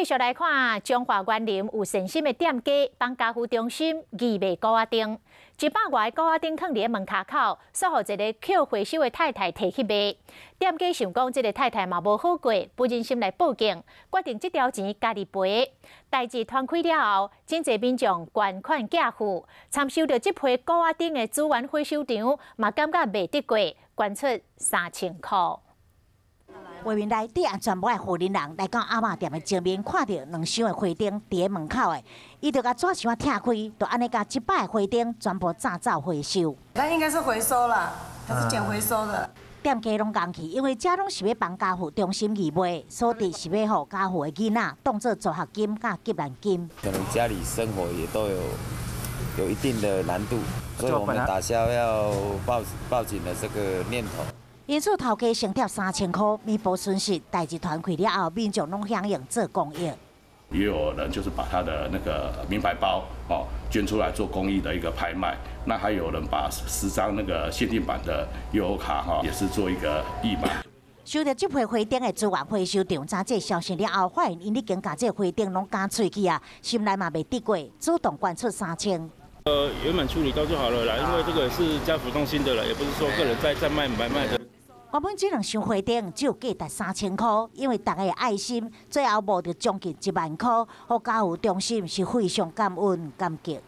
繼續來看，彰化員林有善心的店家幫家扶中心義賣鼓仔燈，100外個鼓仔燈囥佇門跤口，煞予一個抾回收的太太提去賣。店家想講這个太太嘛無好過，不忍心來報警，決定這條錢家己賠。代誌傳開了後，真濟民眾捐款寄付，參收著這批鼓仔燈的資源回收場嘛感覺袂得過，捐出3000箍。畫面內底安全帽的婦人來到阿嬤店的前面，看著兩箱的花燈佇門口的，伊就共紙箱拆開，就按呢共一擺花燈全部炸走回收。那應該是回收啦，它是撿回收的。店家攏講起，因為這攏是欲幫家扶中心義賣，所得是欲予家扶的囡仔當做助學金佮急難金。可能家裡生活也都有一定的難度，所以我們打消要報警的這個念頭。因此，頭家先貼3000箍彌補損失，代誌傳開了後，民眾攏響應做公益。也有人就是把他的那個名牌包哦捐出來做公益的一個拍賣，那還有人把10張那個限定版的悠遊卡哈，也是做一個義賣。收著這批花燈的資源回收場，知這消息了後，發現𪜶已經共這花燈攏咬碎去啊，心內嘛袂得過，主動捐出三千。圓滿處理到就好了啦，因為這個是家扶中心的啦，也不是說個人在賣買賣的。原本這兩箱花燈只有價值3000箍，因為大家的愛心，最後募著將近1萬箍，予家扶中心是非常感恩感激。